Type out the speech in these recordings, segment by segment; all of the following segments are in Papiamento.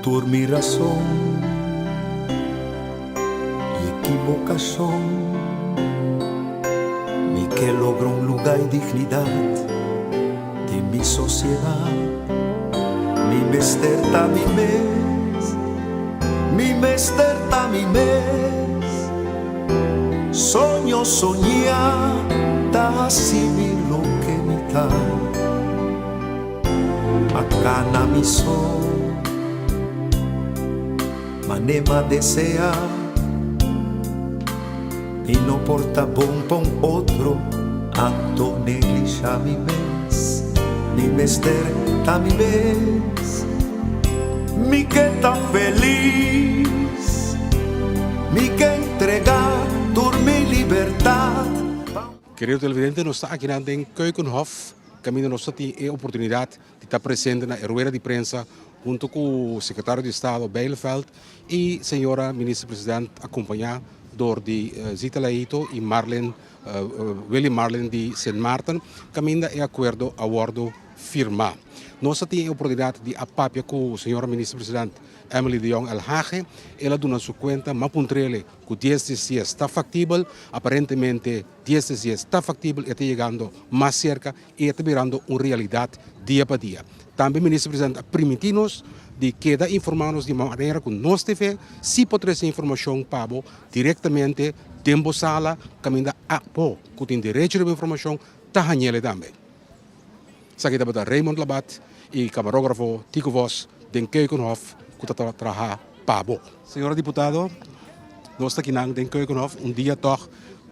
Tur mi rason i ekibokashon. Mi ke logra un lugá i dignidat den mi sosiedat. Mi mester ta mi mes, mi mester ta mi mes. Soño soñá ta hasi mi loke mi ta. A cana mi so, mane m'a desea. Mi no por ta bon pa un otro, anto neglisha mi mes. Mi mester ta mi mes. Mi ke ta felis, mi ke entrega tur mi libertad pa un. Kerido televidente, nos ta akinan den Keukenhof. Kaminda nos ta tin e oportunidat di ta presente na e rueda di prensa hunto ku Sekretario di Estado Bijleveld i señora Minister President akompañá dor di Zita Leito i Marlin Willy Marlin di Sint Maarten kaminda e akuerdo a wòrdu firmá. Nos ta tin e oportunidat di a papia ku señora Minister President Emily de Jong Elhage, el a duna su kuenta, m'a puntr'ele ku dies di sies ta faktibel, aparentemente Dies des dies ta factibel, e ta yegando mas cerca y e ta birando un realidad dia pa dia. Tambe Minister Presidente a priminti nos di keda informa nos di manera cu nos TV si por trece informacion pa bo directamente den bo sala caminda abo cu tin derecho riba informacion ta hañele tambe. Esaki tabata Raymond Labat y camarografo Tico Vos den Keukenhof cu ta traha pa bo. Señora diputado, nos ta kinan den Keukenhof un dia tog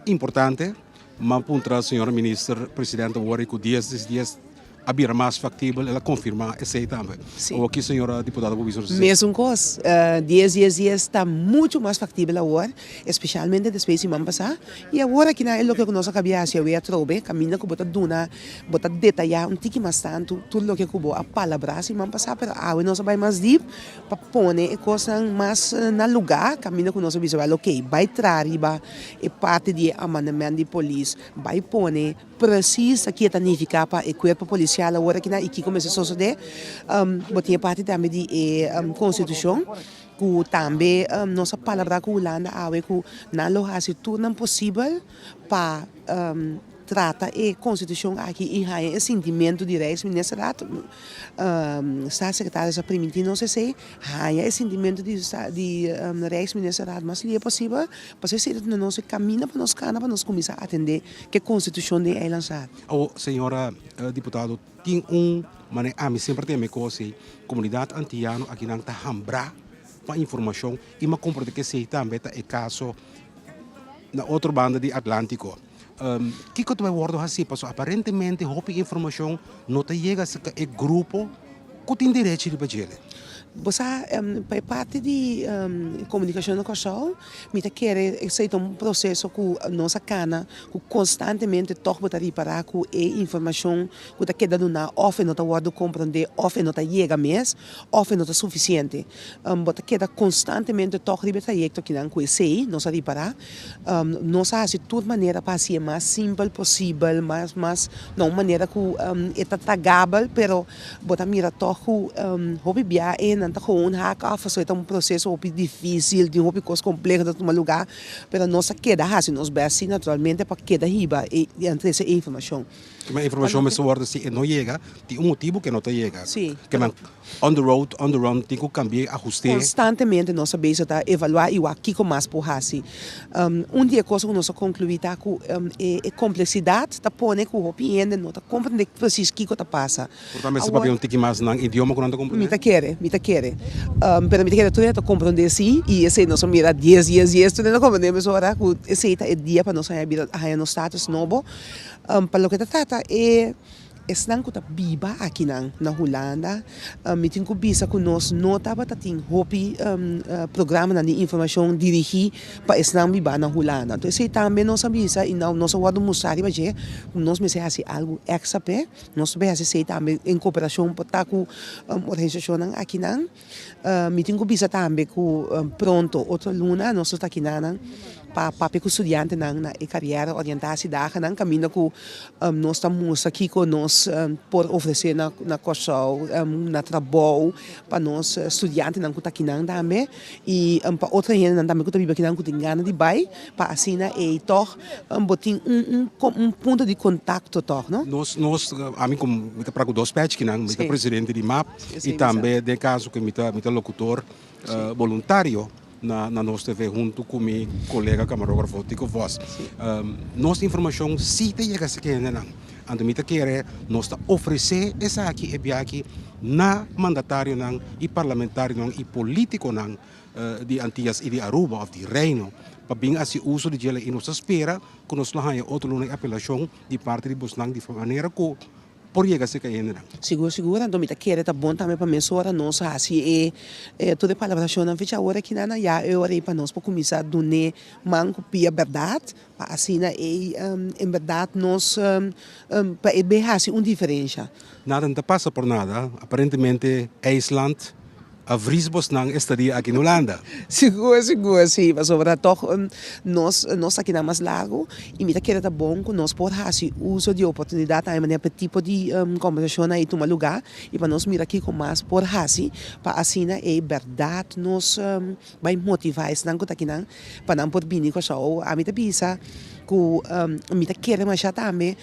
importante. M'a puntra señor minister presidente awor cu dies des dies a bira mas factibel, el a confirma esey tambe. Sí. Awor ki señora diputado por bisa nos esey? Mesun cos, dies dies dies ta mucho mas factibel awor, especialmente despues siman pasa. Y awor aki nan e loke cu nos a cabia haci awe atrobe, caminda cu bo ta duna, bo ta detaya un tiki mas tanto tur loke cu bo a palabra siman pasa, pero awe nos a bay mas diep pa pone e cosnan mas na luga, caminda cu nos a bisa well ok, bay traha riba e parti di e amandament di polis, bay pone precies ta kier ta nifica pa e cuerpo policial awor aki nan y kico mester sosode. Bo tin e parti tambe di e constitucion. Ku tambe nos a palabrá ku Hulanda awe ku nan lo hasi tur nan posibel pa trata e konstitushon aki i haña e sintimentu di Rijksministerraad. Staatssecretaris a primintí nos esei, haña e sintimentu di di Rijksministerraad mas lie posibel, pasobra esei ta duna nos e kaminda pa nos kana pa nos kuminsá atendé ku e konstitushon den Eilandsraad. Awor, señora diputado, Tin un manera, ami semper ta yama e kos ei, komunidat antiano akinan ta hambrá pa informashon i mi a komprende ku esei tambe ta e kaso na otro banda di Atlántiko. Kiko ta bai wòrdu hasí? Pasobra aparentemente hopi informashon no ta yega serka e grupo ku tin derechi riba djele. Bo sa, pa e parti di komunikashon na Kòrsou, mi ta kere esei ta un proseso ku nos a kana ku konstantemente tòg bo ta ripará ku e informashon ku ta keda duná òf e no ta wòrdu komprondé òf e no ta yega mes òf e no ta sufisiente. Bo ta keda konstantemente tòg riba e trayekto akinan ku esei nos a ripará. Nos a hasi tur manera pa hasié mas simpel posibel, mas mas na un manera ku e ta tragabel pero bo ta mira tòg ku hopi bia e nan ta gewoon hak af pasobra e ta un proseso hopi difísil, tin hopi kos kompleho ta tuma lugá. Pero nos a keda hasi nos best si naturalmente pa keda hiba e trese e informashon. Kima informashon mester wòrdu si e no yega, tin un motibu ku e no ta yega. Si. Kima on the road, on the run, tin ku kambi'é, ahust'é. Konstantemente nos a bezig ta evaluá i wak kiko mas por hasi. Un di e kosnan ku nos a konkluí ta ku e kompleksidat ta pone ku hopi hende no ta komprendé presis kiko ta pasa. Por ta mester papia un tiki mas nan idioma ku nan ta komprendé? Mi ta kere, mi ta kere. Pero mi ta kere tur hende ta komprendé sí, i esei nos a mira dies, dies, dies, tur hende a komprendé mesora ku esei ta e dia pa nos haña bira, haña nos status nobo. Pa loke ta trata e esnan ku ta biba akinan na Hulanda, mi tin ku bisa ku nos no tabata tin hopi programanan di informashon dirigí pa esnan biba na Hulanda. Anto esei tambe nos a bisa i nos a wòrdu mustra riba dje ku nos mester hasi algu èkstra p'e. Nos ta bay hasi esey tambe en cooperacion por ta cu organisacionnan akinan. Mi tin cu bisa tambe cu pronto otro luna nos lo ta akinanan. pa papia ku studiantenan na e kariera oriëntatiedagennan kaminda ku nos ta mustra kiko nos por ofresé na na Kòrsou na trabou pa nos studiantenan ku ta akinan tambe i pa otro hendenan tambe ku ta biba akinan ku tin gana di bai pa asina ei tòg bo tin un un punto di kontakto tòg no. Nos nos ami komo mi ta para ku dos pèchkinan mi ta presidente di map i tambe den kaso ku mi ta mi ta lokutor boluntario na na nos TV huntu ku mi kolega kamarógrafo Tico Vos. Nos informashon si ta yega esaki hendenan. Anto mi ta kere nos ta ofresé esaki e biaha na mandatarionan i parlamentarionan i polítikonan di Antias i di Aruba òf di Reino pa bin hasi uso di djele i nos ta spera ku nos lo haña otro luna e apelashon di parti di bosnan di manera ku por yega serka e hendenan. Sigur sigur, anto mi ta kere ta bon tambe pa mesora nos hasi e e tur e palabrashonnan fecha awor aki nan ya e ora ei pa nos por kuminsá dun'é man ku pia bèrdat pa asina ei en bèrdat nos pa e be hasi un diferensha. Nada no ta pasa por nada, aparentemente IJsland a vries bosnan estadia aki na Hulanda. Sigur, sigur, si, pasobra tòg nos nos ta keda mas largu i mi ta kere ta bon ku nos por hasi uso di e oportunidat tambe manera pa e tipo di kombersashonnan ei tuma lugá i pa nos mira kiko mas por hasi pa asina ei bèrdat nos bai motivá esnan ku ta akinan pa nan por bini Kòrsou. Ami ta bisa ku mi ta kere masha tambe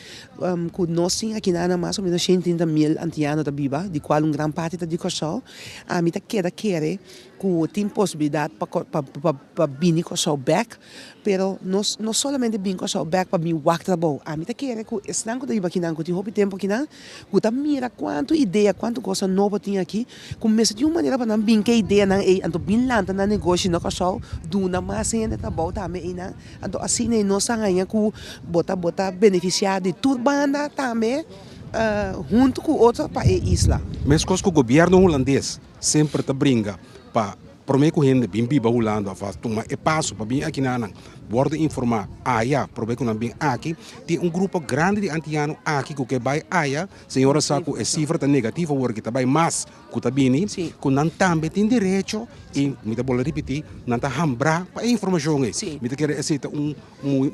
ku nos tin akinan na mas o menos 130.000 antiano ta biba, di kual un gran parti ta di Kòrsou. Ami ta keda kere ku tin posibilidat pa pa pa bini Kòrsou bèk, pero no no solamente bini Kòrsou bèk pa bin wak trabou. Ami ta kere ku esnan ku ta biba akinan, ku tin hopi tempu akinan, ku ta mira kuantu idea, kuantu kosnan nobo tin aki, Ku mester tin un manera pa nan bin ku e ideanan ei, anto bin lanta nan negoshi na Kòrsou, duna mas hende trabou tambe einan. Anto asina ei nos a haña ku bo ta bo ta benefisiá di tur banda tambe huntu ku otro pa e isla. Meskos ku gobièrnu hulandes semper ta bringa pa promé ku hende bin biba Hulanda òf a tuma e paso pa bin akinanan wòrdu informá aya promé ku nan bin aki, tin un grupo grandi di antiano aki ku ke bai aya. Señora sa cu e cifra ta negativo awor ki ta bay mas cu ta bini, cu nan tambe tin derecho y mi ta bolbe ripiti, nan ta hambra pa e informacion ey. Mi ta kere esey ta un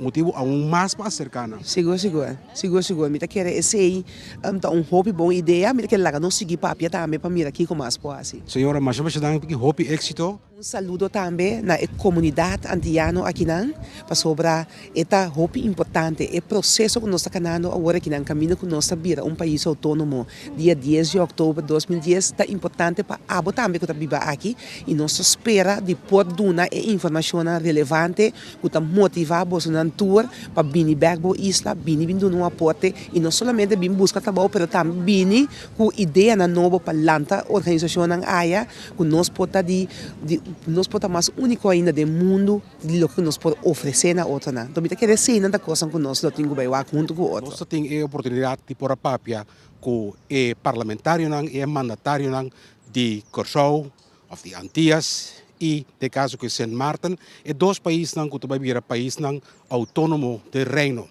motibo aun mas pa acerca nan. Sigur, sigur. Sigur, sigur. Mi ta kere esey ta un hopi bon idea. Mi ta kere laga nos sigui papia tambe pa mira kico mas por haci. Señora, masha masha danki, hopi exito. Un saludo tambe na e komunidat antiano akinan, pasobra e ta hopi importante e proseso ku nos ta kanando awor akinan kaminda ku nos ta bira un pais outónomo dia dies di òktober 2010 ta importante pa abo tambe ku ta biba aki i nos ta spera di por duna e informashonnan relevante ku ta motivá bosonan tur pa bini bèk bo isla, bini bin duna un aporte i no solamente bin buska trabou pero tambe bini ku ideanan nobo pa lanta organisashonnan aya. Ku nos por ta di di nos por ta mas úniko ainda den mundu di loke ku nos por ofresé na otronan. Enton mi ta kere eseinan ta kosnan ku nos lo tin ku bai wak huntu ku otro. Nos ta tin e oportunidat di por a papia ku e parlamentarionan i e mandatarionan di Kòrsou òf di Antias i den kaso ku Sint Maarten, e dos paisnan ku ta bai bira paisnan outónomo den Reino.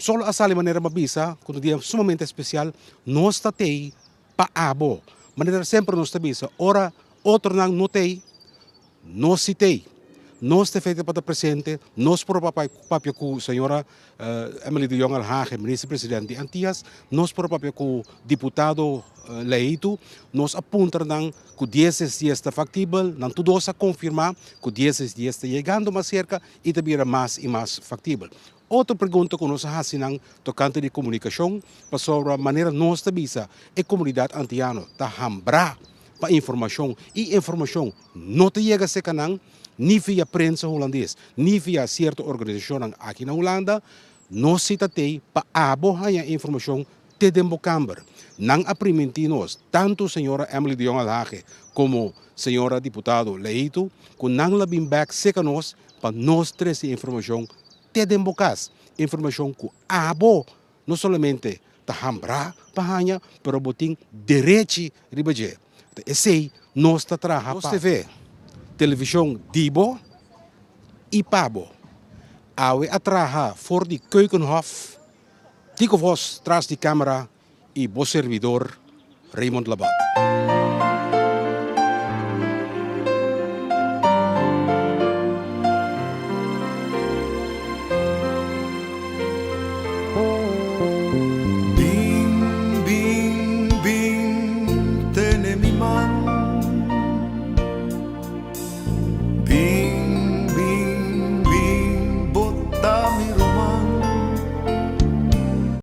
Solo a sali manera mi a bisa ku ta un dia sumamente spesial, nos ta tei Pa abo. Manera semper nos ta bisa, ora otronan no t'ei, nos si t'ei. Nos ta efecto pa ta presente, nos por a papia cu señora Emily de Jong Alhage, minister president di Antillas, nos por a papia cu diputado Leito, nos a puntra nan cu dies es dies ta factibel, nan tur dos a confirma cu dies es dies ta yegando mas cerca y ta bira mas y mas factibel. Otro pregunta ku nos a hasi nan tokante di komunikashon, pasobra manera nos ta bisa e komunidat antiano ta hambrá pa informashon i informashon no ta yega serka nan ni via prensa hulandes ni via sierto organisashonnan aki na Hulanda, nos si ta tei pa abo haña e informashon te den bo kamber. Nan a primintí nos, tantu señora Emily de Jong Alhage komo señora diputado Leito, ku nan la bin bèk serka nos pa nos trese e informashon Te den bo kas, informashon ku abo no solamente ta hambrá pa haña, pero bo tin derechi riba dje. Ta esei nos ta traha pa. Nos TV, televishon di bo i pa bo. Awe a traha for di Keukenhof, Tico Vos tras di kamera i bo servidor Raymond Labat.